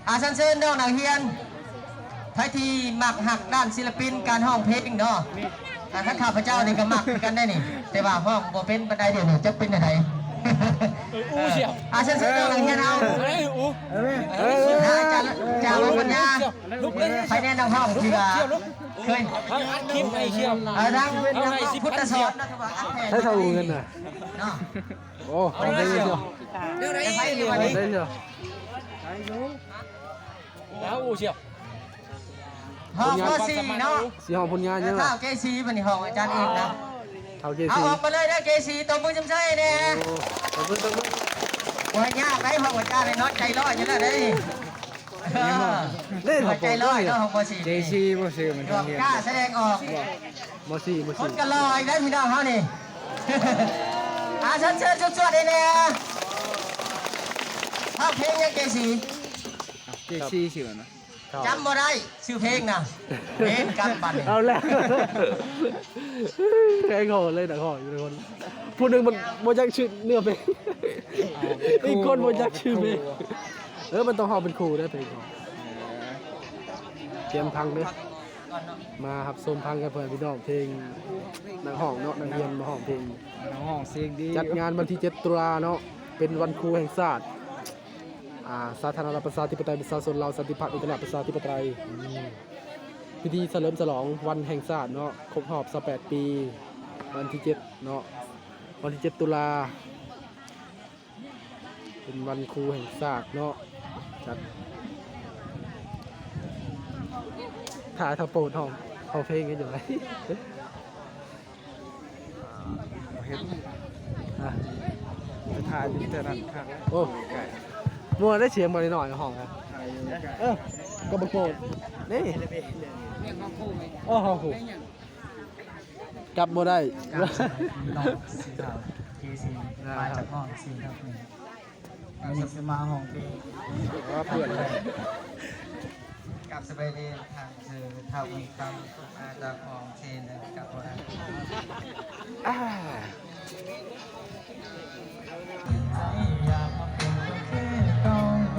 ອາ ສັນເສີນນ້ອງນັກຮຽນ ໃຜທີ່ມັກຮັກດ້ານສິລະປິນການຮ້ອງເພງເນາະ. ອາ ຄັນຂ້າພະເຈົ້ານີ້ກໍມັກຄືກັນໄດ໋ນີ້ ແຕ່ວ່າຮ້ອງບໍ່ເປັນປານໃດ ດຽວນີ້ຈັກເປັນແນວໃດ. ເອີ ອູ້ ເອີ ສ່ຽວ ອາ ສັນເສີນນ້ອງນັກຮຽນເຮົາ ເອີ ອູ້ ເອີ ອາຈານ ອາຈານວັນຍາ ໃຜແນ່ນັກຮ້ອງທີ່ວ່າເຄີຍ ເຮົາອັດຄລິບໄວ້ສ່ຽວ ເອີ ທັງ ເຮົາໃຫ້ສິບພັນສ່ຽວ ພຸດທະສອນເນາະ ຖືວ່າອັດແຜ່ນ ໃຫ້ເທົ່າເງິນນະ ເນາະ. ໂອ້ ເອົາໄດ້ຢູ່ ເອົາໄດ້ຢູ່ ເອົາຢູ່ສ່ຽວ ຫ້ອງ ປໍສີ່ເນາະ ຊິຮ້ອງຜົນງານຫຍັງລະ ທ້າວເກສີ ບັດນີ້ ຫ້ອງອາຈານເອກນະ ທ້າວເກສີ ເອົາອອກມາເລີຍເດີ ເກສີ ຕົບມືຊົມເຊີຍແດ່. ໂອ້ ຕົບມື ຕົບມື ບໍ່ຍາກໄດ໋ ຫ້ອງອາຈານນີ້ເນາະ ໃຈຮ້ອຍຢູ່ແລ້ວເດ້. ເອີ ເດ້ ໃຈຮ້ອຍເນາະ ຫ້ອງປໍສີ່ ເກສີ ບໍ່ຊື່ ມັນ ກະສະແດງອອກ ບໍ່ ບໍ່ຊີ້ ບໍ່ຊີ້ ຄົນກະຫຼໍ່ອີກແລ້ວພີ່ນ້ອງເຮົານີ້. ອາ ເຊີນ ເຊີນ ຈວດໆ ໃຫ້ແດ່. ເອົາ ເພງຫຍັງເກສີ? ເກສີຊື່ຫຍັງນະ? ຈຳບໍ່ໄດ້ຊື່ເພງນະ. ເພງກັນບັດນີ້ ເອົາແລ້ວ ແຮງຂໍເລີຍນະ ຂໍຢູ່ທຸກຄົນ. ຜູ້ໜຶ່ງມັນບໍ່ຈັກຊື່ເນື້ອເພງ ອີກຄົນບໍ່ຈັກຊື່ເພງ. ເອີ ມັນຕ້ອງຮ້ອງເປັນຄູ່ເດີເພງ. ຕຽມຟັງເດີ. ມາຮັບຊົມຟັງກັນ ເພື່ອນພີ່ນ້ອງ ເພງນັກຮ້ອງເນາະ ນັກຮຽນມາຮ້ອງເພງ ນັກຮ້ອງສຽງດີ. ຈັດງານວັນທີເຈັດຕຸລາເນາະ ເປັນວັນຄູແຫ່ງຊາດ ອາ ສາທາລະນະລັດປະຊາທິປະໄຕ ປະຊາຊົນລາວ ສັນຕິພາບ ເອກະລາດ ປະຊາທິປະໄຕ. ອືມ ພິທີສະເຫຼີມສະຫຼອງວັນແຫ່ງຊາດເນາະ ຄົບຮອບຊາວແປດປີ ວັນທີເຈັດເນາະ ວັນທີເຈັດຕຸລາ. ເປັນວັນຄູແຫ່ງຊາດເນາະ ຈັດ ຖ້າ ຖ້າໂປດຮ້ອງ ຮ້ອງເພງກັນຢູ່ໄດ໋. ບໍ່ເຫັນ ອ່ະ ໄປຖ່າຍຢູ່ແຕ່ນັ້ນຄັກ. ໂອ້ ມ່ວນໄດ໋ ສຽງບໍ່ໄດ້ໜ້ອຍ ຮ້ອງນະ. ເອີ ກໍບໍ່ໂປດນີ້. ໂອ້ໂຫ ກັບບໍ່ໄດ້ ກັບສະບາຍດີນ້ອງສີຂາວ ເຈຊີ ມາຈາກຫ້ອງສີ່ທັບໜຶ່ງ ອັນນີ້ຊິມາຮ້ອງເພງ ວ່າເພື່ອນ ກັບສະບາຍດີທາງຊື່ທ້າວບຸນຄຳ ມາຈາກຫ້ອງສີ່ໜຶ່ງ ກັບບໍ່ໄດ້. ອາ